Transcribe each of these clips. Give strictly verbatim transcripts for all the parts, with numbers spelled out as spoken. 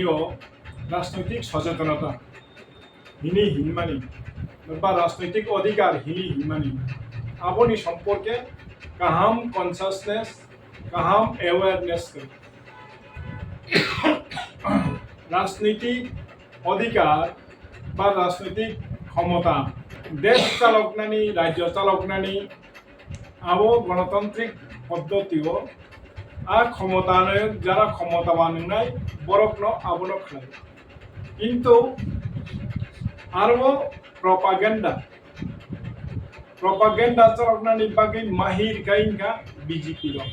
o rajnoitik sochetonota hini hinmani ba rajnoitik odhikar hini hinmani, aboni somporke kaham consciousness, kaham awareness kwrwi. Rajnoitik odhikar ba rajnoitik khomota, desh chaloknani, rajyo chaloknani, abo gonotantrik poddotio a khomota, jara khomotaban wngnai borokno abono khlai. Kintu aro propaganda, propaganda chaloknani bagwi mahir khe wngkha B J P rok.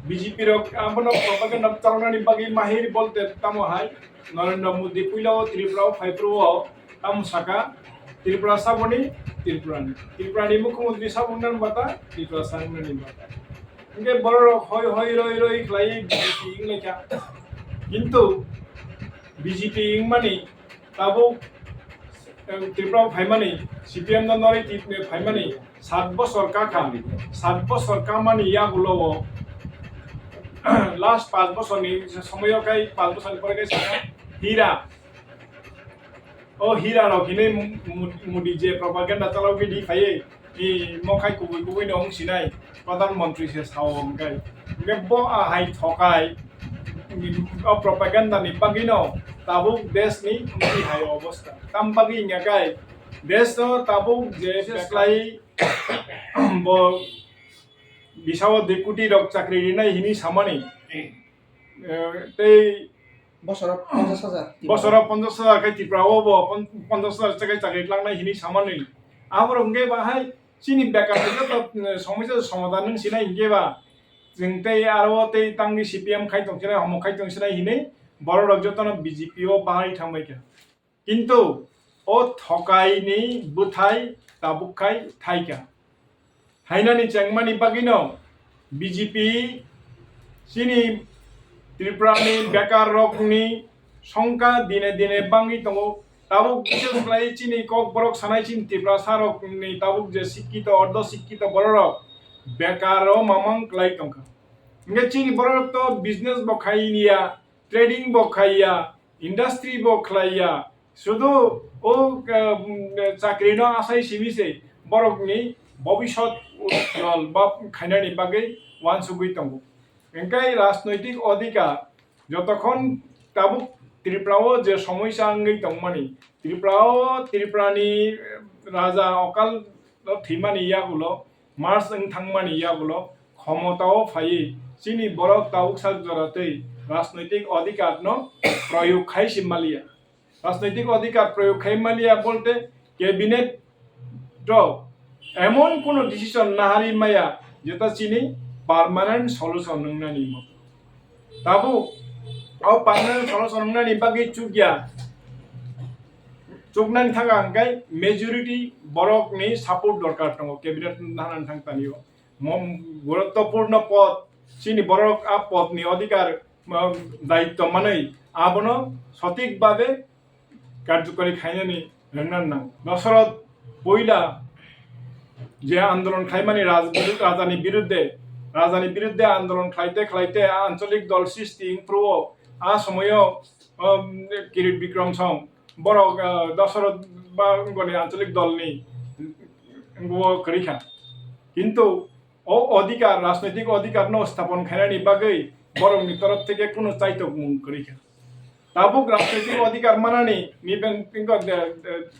B J P rok abono propaganda chaloknani bagwi mahir bolte tamo hai, Narendra Modi puila o Tripura o phai phuru o tamo saka, Tripura saboni Tripurani, Tripurani mukhyamantri sabo wngnani bata, Tripura sa wngnani bata. Hingke borok rok hoi hoi roi roi khlai B J P wnglaikha. Kintu B J P wngmani tabuk, em, Tripura o phaimani, C P M no noroi tip-, phaimani sat bosor kakha, sat bosor kamani yagulo o last panch bosorni somoyo kai, panch bosorni pore kai saka hira. O hira rok hinui Mu-, Mu-, Modi je propaganda chalok bidi phaiye, i mokhai kubui kubui no wng sinai, Pradhan Mantri se sao hwnkhe. Hwnkhe bo a hai thokai, o propaganda ni bagwi no tabuk desh ni wngwi hai obostha. Tam bagwi wngya kai, desh no tabuk je beklai bo bisao dui koti rok chakri rinai hinui samani, eh, tei bosoro ponchash hajar. Bosoro ponchash hajar khe Tripura o bo pon-, ponchash hajar chakri, chakri tlangnai hinui samani. Aborok hwnkhe bahai chini bekar joto, eh, somosya somadhan wng sinai hwnkhe ba, chwng tei aro tei tangwi C P M khai tong sinai, homo khai tong sinai hinui borok rok jotono B J P o bahai thangbai kha. Kintu o thokaini bwthai tabuk khai thaikha. Hainani chengmani bagwino B J P chini Tripurani bekar rokni songkha dine dine bangwi tongo. Tabuk bises khlai chini kokborok sanai chini Tiprasa rokni tabuk je sikkito, ordo sikkito bororok bekaro mamang klai tongkha. Hingke chini bororok to business bo khai ya, trading bo khai ya, industry bo khlai ya, sudu o, eh, chakri no asai simi se borok ni bobisot ujjwal ba khainani bagwi uansugwi tongo. Hingke rajnoitik odhikar jotokhon tabuk Tripura o je somosya wngwi tongmani, Tripura o Tripura ni, eh, raja okal no thwimani yagulo, March wng thangmani yagulo khomotao phaiwi chini borok tabuk sak jora tei rajnoitik odhikar no proyog khai si maliya. Rajnoitik odhikar proyog khai maliya bolte cabinet rok emon kono decision naharwi maya jeta chini permanent solution wngnani mo. Tabuk o permanent solution wngnani bagwi chukya, chuknani thang ang khe majority borokni support dorkar tongo cabinet naharani thang tanio. Mo-, guruttopurno pod, chini borok a podni odhikar, mo-, daitto manwi abono sothik babe karjokari khainani rwngna nang. Dosoroth puila je andolon khlaimani raj-, rajani birudde, rajani birudde andolon khlaite khlaite a ancholik dol sristi wngphuru o, a somoyo, um, Kirit Bikrom song borok, uh, Dosoroth ba wngoni ancholik dolni wngbo kwrwi kha. Kintu o odhikar, rajnoitik odhikar no sthapon khainani bagwi borokni torof theke kunu chaitokmung kwrwi kha. Tabuk rajnoitik odhikar manani ni ben tingkok de, de,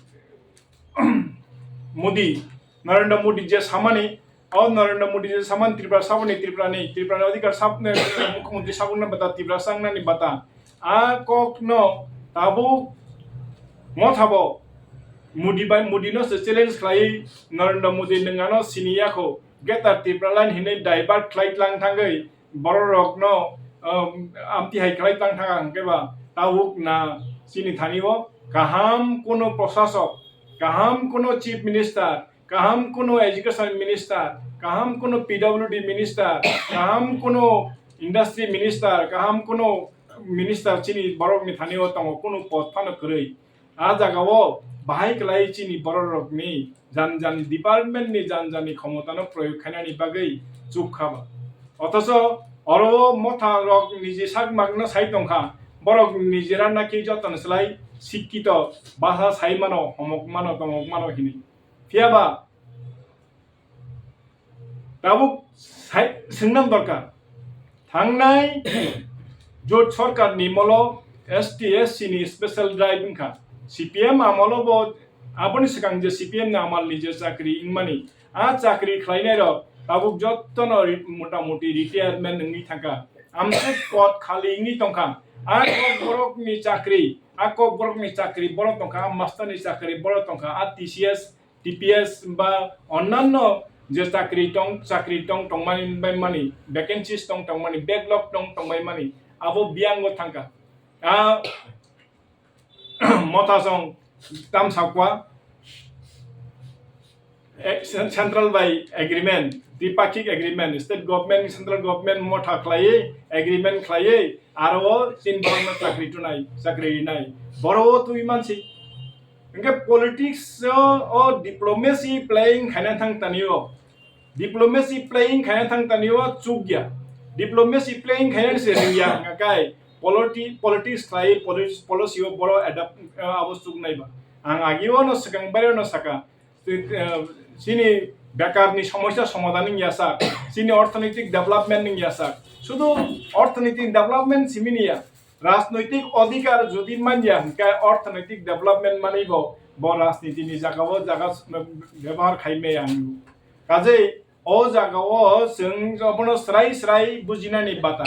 Modi, Narendra Modi je samani, o Narendra Modi je samani Tripura saboni, Tripura ni, Tripura ni odhikar sab ne, mukhyamantri saboni bata, Tripura sangnani bata. A kok no tabuk mothabo Modi bai, Modi no se challenge khlai Narendra Modi nwng ano sini yakho. Greater Tipraland hinwi divert khlai tlang thangwi bororokno, um, amtwi hai khlai tlang thang ang khe ba tabuk na chini thani o kaham kuno prosasok, kaham kuno chief minister, kaham kuno education minister, kaham kuno P W D minister, kaham kuno industry minister, kaham kuno minister chini borokni thani o tongo, kuno pod phano kwrwi. A jaga o bahai kwlai chini borok rokni jan jan department ni jan jan ni khomota no proyog khainani bagwi chuk kha ba. Othocho Oro o motha rok niji sak magno sai tongkha, borok nijera naki jotoni slai sikkito, basa sai mano, homok mano, tongok mano hinwi. Phiyaba tabuk sai-, swngnang dorkar. Thangnai jot sorkar ni molo S T S C ni special drive wngkha. C P M amolo bo aboni swkang je C P M ni amal ni je chakri wngmani, a chakri khlainai rok tabuk jottono ri-, mota moti retirement wngwi thangkha. Amtwk kot khali wngwi tongkha. A kok borok ni chakri, a kok borok ni chakri borok tongkha, a master ni chakri borok tongkha, a T C S, T P S ba onnanno je chakri tong, chakri tong tongmani bai mani, vacancies tong tongmani, backlog tong tongbai mani, abo biyango thangkha. A motha song tam sakwa, eh, cen-, central by agreement, tripartite agreement, state government, central government motha khlaiwi, agreement khlaiwi, aro o tin borokno chakri tunai, chakri rinai. Boro o twi mansi. Hingke politics o, o diplomacy playing khaina thang tani o. Diplomacy playing khaina thang tani o chukya. Diplomacy playing khaina se ringya hingka kai. Politi-, politics khlai, polis-, policy o boro adapt, eh, abo chuknai ba. Ang agi o no swkang bare no saka. Twi, eh, chini bekar ni somosya somadhan wngya sak, chini orthonoitik development wngya sak. Sudu orthonoitik development simi niya, rajnoitik odhikar jodi manya hingke orthonoitik development manwi bo, bo rajniti ni jaga o jaga bebohar khai maya hinwi. Kajei o jaga o chwng abono srai srai bujinani bata.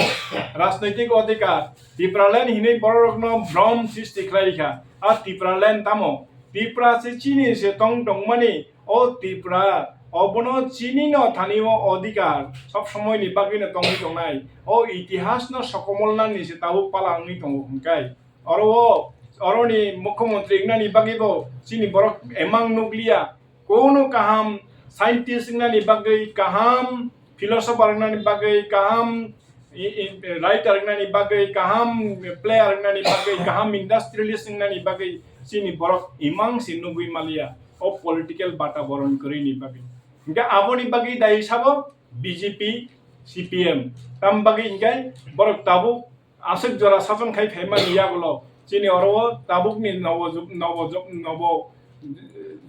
Rajnoitik odhikar, Tipraland hinwi bororokno brom sristi khlai rikha. A Tipraland tamo? Tipra se chini se tong tongmani, o Tipra, obono chini no thani o odhikar, sob somoi ni bagwi no tongwi tongnai. O itihas no sokomol nani se tabuk pala wngwi tongo hwnkhe. Oro o, oro ni mukhyamantri wngnani bagwi bo chini borok emang nukliya. Kono kaham scientist wngnani bagwi, kaham philosopher wngnani bagwi, kaham i-, i-, writer wngnani bagwi, kaham player wngnani bagwi, kaham industrialist wngnani bagwi chini borok imang se nugwi maliya o political bataboron kwrwini bagwi. Hingke aboni bagwi dai sabo B J P, C P M. Tam bagwi hingke borok tabuk aswk jora sason khai phaimani yagulo chini oro o tabukni nobo ju-, nobo ju-, nobo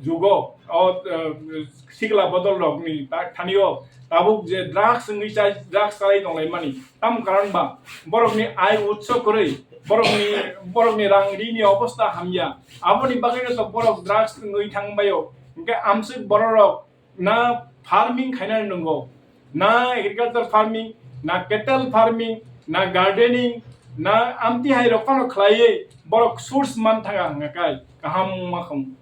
jugo o, eh, sikla bodol rokni ta-, thani o tabuk je drugs wngwi chai, drugs chalai tonglaimani. Tam karon ba borokni ai utso kwrwi, borokni, borokni rang rini obostha hamya. Aboni bagwino to borok drugs wngwi thangbaio. Hingke amswk bororok na farming khainani nungo, na agriculture farming, na cattle farming, na gardening, na amtwi hai rok phano khlaiwi borok source man thanga hwnga kai kaham wngma kham.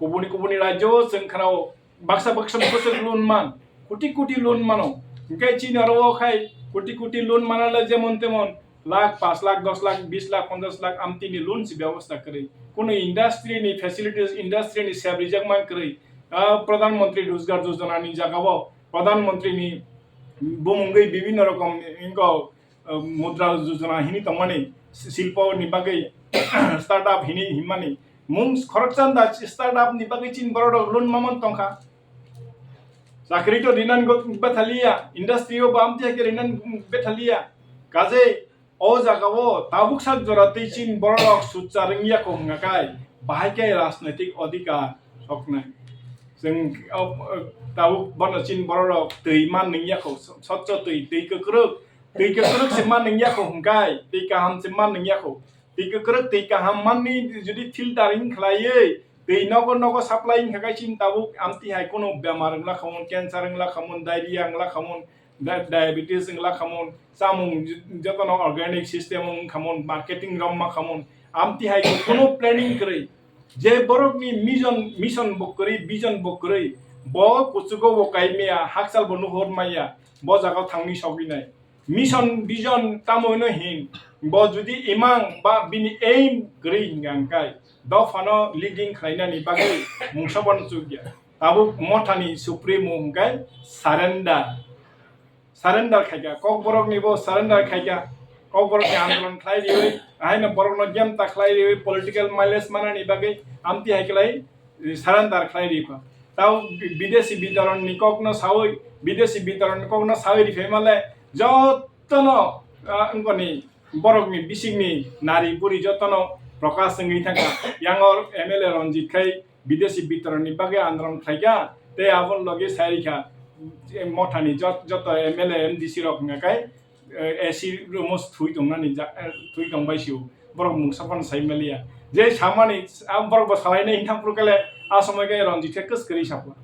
Kubuni kubuni rajyo o chwng khnao baksa baksa bwswk loan man, koti koti loan mano. Hwnkhe chini oro o khai koti koti loan manale jemon temon lakh, panch lakh, dos lakh, bis lakh, ponchas lakh amtini loan si byabostha kwrwi. Kuno industry ni facilities, industry ni sep rijak man kwrwi. Ah, Pradhan Mantri Rozgar Yojana ni jaga o Pradhan Mantri ni bumungwi bibhinno rokom ni ingo, ah, Mudra Yojana hini tongmani, si-, silpo ni bagwi, startup hini himmani. Mung khoroksa da startup ni bagwi chini borok rok loan mamon tongkha. Chakri to rinan go-, bethaliya, industry o bam tiya ke rinan bethaliya. Kaje o jaga o tabuk sak jora tei chini borok rok sutsa rwngya ko hwnga kai, bahai khe rajnaitik odhikar soknai. Chwng, o, o, tabuk bono chini borok rok twi man nungya ko, so-, sotcho twi, twi kwkrwk, twi kwkrwk se man nungya ko hwnkai, twi kaham se man nungya ko. Twi kwkrwk twi kaham manni jodi filtering khlaiwi twi nogo nogo supply wngkha khe chini tabuk amtwi hai kheno bemar wngla khamon, cancer wngla khamon, diarrhea wngla khamon, di-, diabetes wngla khamon, chamung j-, jotono organic system wng khamon, marketing romma khamon, amtwi hai kheno planning kwrwi. Je borokni mission, mission bo kwrwi, vision bo kwrwi, bo kuchugo bo kaimaya, hakchal bo nuhor maya, bo jagao thangwi sogwi nai. Mission, vision tamo hino hin, bo jodi imang ba bini aim kwrwi hingka hingkai, dophano leading khlainani bagwi mungsa bono chukya. Tabuk mothani supremo hingkai surrender. Surrender khaikha, kokborokni bo surrender khaikha, kokborokni andolon khlai riwi, ahaino borokno gemta khlai riwi, political mileage manani bagwi amtwi hai khlai surrender khlai rikha. Tao bi-, bidesi bitoronni kokno sawi, bidesi bitoronni kokno sawi riphaimale, Jotono, ah, wngkoni borokni bisingni nari buri jotono Prakash wngwi thangkha. Yang o M L A Ranjit khai bidesi bitoroni bagwi andolon khlaikha, tei aboni logi sai rikha, eh, mothani jot-, joto M L A, M D C rok hwnka khai, eh, A C room o thwi tongnani ja-, eh, thwi tongbai sio, borok mungsa phano sai maliya. Je samani, ah, borok bo salainai hwnthang phuru kele, a somoi khe Ranjit khe kwskwrwi sapha.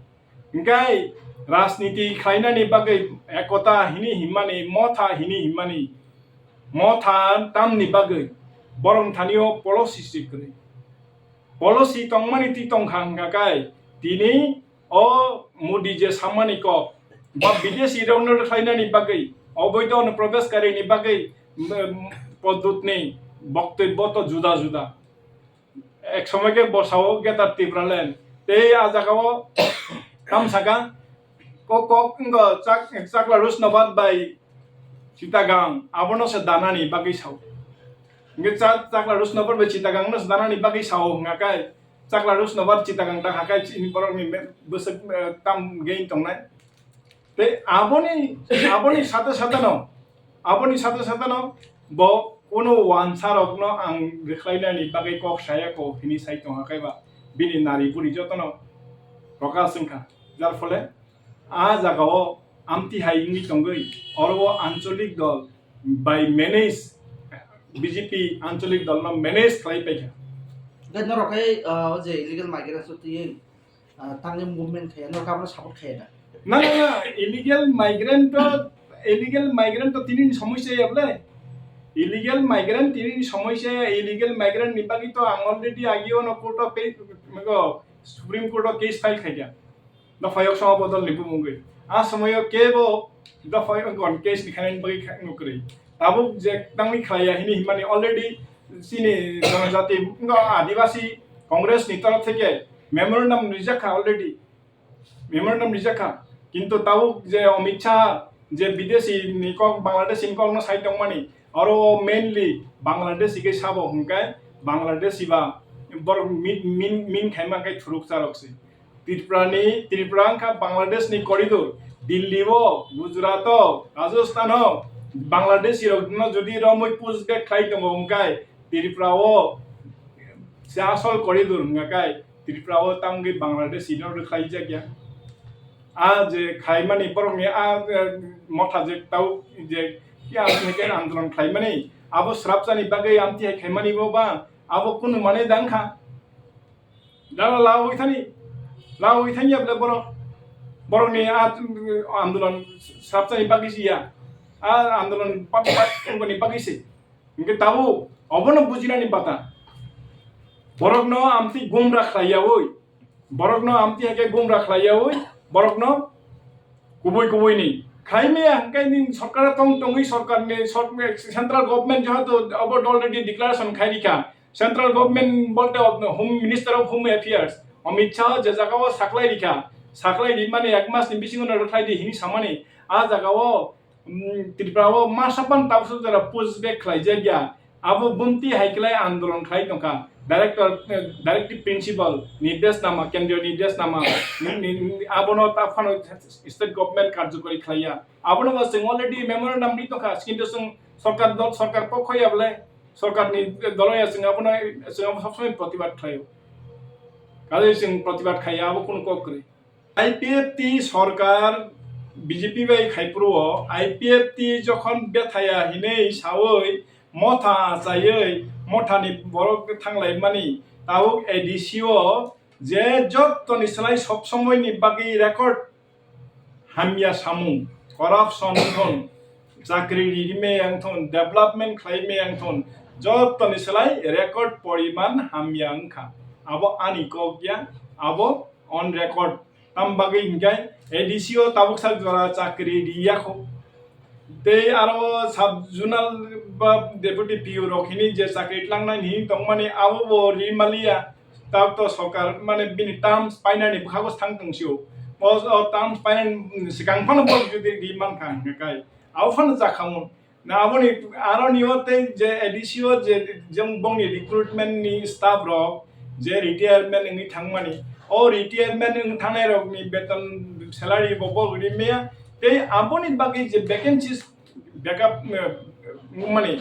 Hingkai rajniti khlainani bagwi ekota hini himani, motha hini himani, motha tamni bagwi borok thani o policy si kwrwi. Policy tongmani twi tongkha hingka kai tini o Modi je sammani kok ba bidesi rokno khlainani bagwi, oboido ono probesh karini bagwi, mm, poddutni boktobbo to juda juda. Ek somoi khe bosao Greater Tipraland. Tei a jagao tam saka, kok, kok wngkha chak-, chakla Rushnobad bai Chittagong, abono se danani bagwi sao. Hingke cha-, chakla Rushnobad bai Chittagong no se danani bagwi sao hwnga kai, chakla Rushnobad Chittagong ta hakai chini borokni me-, bwswk, eh, tam gain tongnai. Tei aboni, aboni sate sate no, aboni sate sate no bo kuno wansa rokno ang rikhlainani bagwi kok saya ko hini sai tongha kaiba bini nari buri jotono Prakash wngkha. Jar phole a jagao amtwi hai wngwi tongwi oro o ancholik dol bai manage, B J P ancholik dol no manage khlai paikha. Tei norok hai, ah, o je illegal migrants o twiwi ah, tangwi movement khaiya, norok abono support khaiya da? Na, na, na, illegal migrant to, illegal migrant to tini ni somosya ya bole. Illegal migrant tini ni somosya ya, illegal migrant ni bagwi to ang already agi ono court o pe-, mego, Supreme Court o case file khaikha. Dophayok sama bodol ni bumungwi. A somoyo kebo dophayok on case ni khainani bagwi kha-, nukri. Tabuk je tangwi khlaiya hini himani already chini jonojati wngkha Adibasi Congress ni torof theke memorandum rijak kha already, memorandum rijak kha. Kintu tabuk je Amit Shah je bidesi ni kok, Bangladesh ni kok no sai tongmani, oro mainly Bangladesh ke sabo hwnkhe Bangladesh ba borok min, min, min khaima khe thuruk charok se. Tripura ni, Tripura wngkha Bangladesh ni corridor. Delhi o, Gujarat o, Rajasthan o, Bangladeshi rok no jodi romwi push back khlai tongo hwnkhe Tripura o se asol corridor hwnkha kai Tripura o tamgwi Bangladeshi no rwkhlai jak ya. A je khlaimani borok ni a, eh, motha je tau je ya andolon khlaimani abo srapsa ni bagwi amtwi hai khlaimani bo ba abo kunu mane dang kha. Dala lawi thani, lawi thani ya bole borok, borok ni a, andolon srapsa ni bagwi si ya, a andolon pa, pa, ni bagwi si. Hingke tabuk obono bujinani bata. Borokno amtwi gumra khlaiyaui, borokno amtwi hake gumra khlaiyaui, borokno kubui kubui ni khaimaya hingke ning sorkar tong tongwi sorkar ni sor-, central government jehetu abo already declaration khairikha, central government bolte Home Minister of Home Affairs Amit Shah je jaga o saklai rikha, saklai rimani ek mas ni bisingo no rwkhlai di hini samani a jaga o mm, Tripura o masa pan tabuk jora push back khlai jak ya. Abo bumti hai khlai andolon khlai tongkha. Director, eh, directive principle, nirdesh nama, kendriyo nirdesh nama, ni, ni, ni, abono ta phano state government karjokori khlai ya. Abono bo chwng already memorandum ri tongkha. Kintu chwng sorkar dol, sorkar pokho ya bole, sorkar ni dolo ya chwng abono, chwng abo sob somoi protibad khlai o. Kaje chwng protibad khai ya, abo kunu kok kwrwi. I P F T sorkar B J P bai khai phuru o I P F T jokhon bethaya hinwi sawi motha achaiwi mothani borok thanglaimani tabuk A D C o je jottoni slai sob somoini bagwi record hamya samung, corruption wngthun, chakri rimaya wngthun, development khlaimaya wngthun, jottoni slai record poriman hamya wngkha. Abo ani kok ya, abo on record. Tam bagwi hinkhe A D C o tabuk sak jora chakri riyakho. Tei aro sub zonal ba deputy P O rok hini je chakri tlangnai hini tongmani abo bo rimaliya. Tabuk to sorkar mane bini terms painani bwkhago thang tong sio. O, o terms painani swkang phano bo jodi rimankha hingkhe kai. Abo phano jakhamun. Na aboni aro ni o tei je A D C o je jeng bongni recruitment ni staff rok je retirement wngwi thangmani, o retirement wng thangnai rok ni beton salary bo bo rimaya tei aboni bagwi je vacancies backup, eh, wngmani,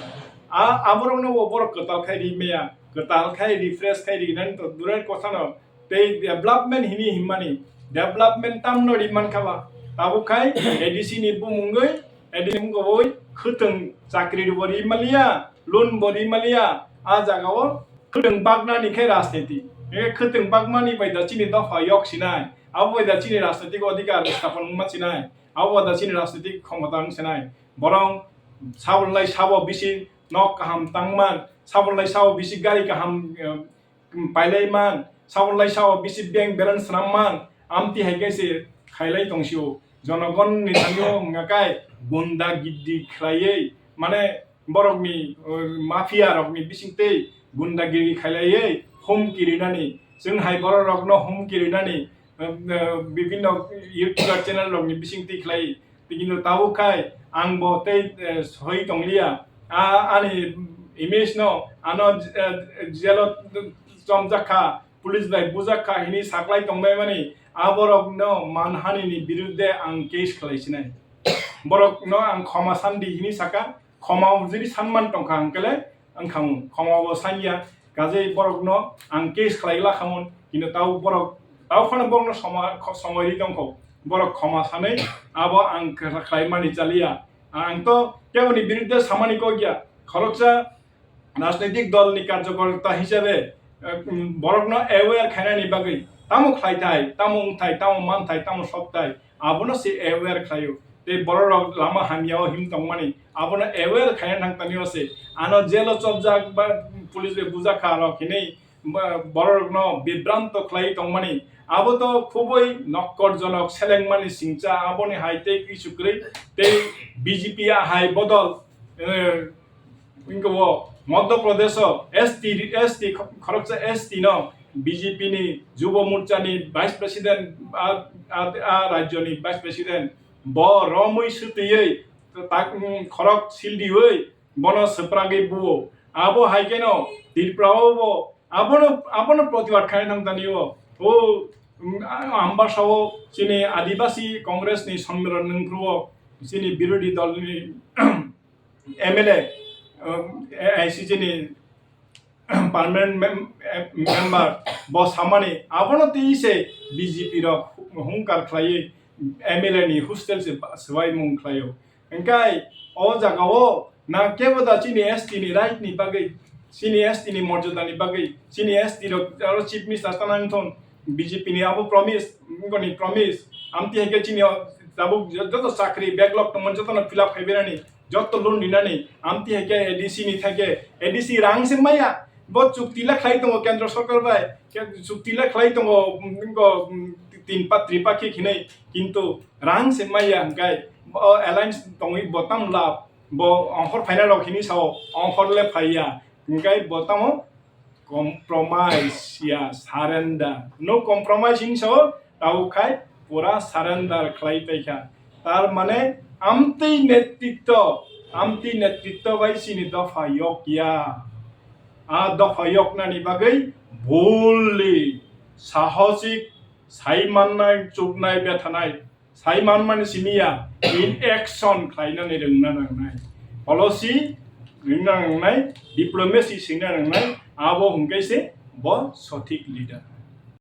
a, aborokno bo borok kwtal khai ri maya, kwtal khai refresh khai ri nani to durai kosano tei development hini himmani, development tamno ri mankha ba, tabuk khai A D C ni bumungwi, A D C ni bumungwi khwtwng chakri bo ri maliya, loan bo ri maliya, a jagao khwtwng baknani khe rajniti, eh, khwtwng bakmani bai da chini dopha yok sinai, abo bai da chini rajnitik odhikar sthapon wngma sinai. Abo da chini rajnitik khomota wng sinai. Borong saboni lai sabo bisi nok kaham tangman, saboni lai sabo bisi gari kaham, eh, pailai man, saboni lai sabo bisi bank balance swnam man, amtwi hai khe se khailai tong sio. Jonogon ni thangyo wngkha kai gunda giddi khlaiwi, mane borokni, uh, mafia rokni bisingtwi gundagiri khailaiwi humki rinani, chwng hai borok rokno humki rinani, uh, uh, bibhinno YouTube channel rokni bisingtwi khlai, kintu tabuk khai ang bo tei, uh, soi tongliya. A, ani image no ano, uh, jelo chomjak kha, police bai bujak kha hini saklai tongbai mani, a borok no manhani ni birudde ang case khlai sinai. Borok no ang khoma sandi hini saka, khoma jiri sanman tongkha hwnkhe le wngkha mung, khoma bo sanya, kajei borok no ang case khlai la khamun, kintu tau borok, tau phano borok no soma-, kho-, somoi ri tongkho, borok khoma sanwi abo ang khlai mani chaliya, ang to keboni birudde samani kok ya, khoroksa rajnaitik dol ni karjokorta hisabe, eh, um, borokno aware khainani bagwi tamo khlai thai, tamo wng thai, tamo man thai, tamo sok thai, abono se aware khlaio. Tei borok rok lama hamya o him tongmani, abono aware khaina nang tani o se. Ano jelo chopjak ba police bai bujak kha rok hinwi ba-, borok rokno bibranto khlai tongmani. Abo to khubui nokkorjonok selengmani singcha, aboni hai tei kisu kwrwi tei B J P a hai bodol, eh, Wngkha bo Madhya Pradesh o S T, S T kho-, khoroksa S T no B J P ni Jubo Morcha ni Vice President, a, a, a rajyo ni Vice President, bo romwi swtwiwi tak, mm, khorok sildiwi bono swpragwi buo. Abo hai kheno Tripura o bo abono, abono protibad khai nang tani o. O, mm, a, Ambasa o chini Adibasi Congress ni sonmiron nungphru o chini birodhi dol ni M L A, um, A I C C ni permanent mem-, eh, member bo samani abono twi se B J P rok hungkar khlaiwi M L A ni hostel se ba-, swbaimung khlaio. Hwnkhe o jaga o na kebo da chini S T ni right ni bagwi, chini S T ni morjada ni bagwi, chini S T rok aro chief minister tana wngthon, B J P ni abo promise, wngkoni promise, amtwi hai khe chini o tabuk joto chakri backlog tongmani jotono fill up khai berani. Jotto loan rinani, amtwi hai khe A D C ni thai khe, A D C rang se maya, bo chukti le khlai tongo kendro sorkar bai, ke-, chukti le khlai tongo, mm, bo, mm, tin pa-, tripakhik hinwi, kintu rang se maya hwnkhe, bo alliance tongwi bo tamo lab, bo ongkhor phaina rok hini sao, ongkhor le phaiya, hwnkhe bo tamo compromise ya, surrender. No compromise hinwi sao, tabuk khai pura surrender khlai paikha. Tar mane amtwi netritto, amtwi netritto bai chini dopha yok ya. A dopha yoknani bagwi boldly, sahosik, sai mannai, chuknai, bethanai, sai manmani simi ya, in action khlainani rwngna nangnai. Policy rwngna nangnai, diplomacy swngna nangnai, abo hwnkhe se bo sothik leader.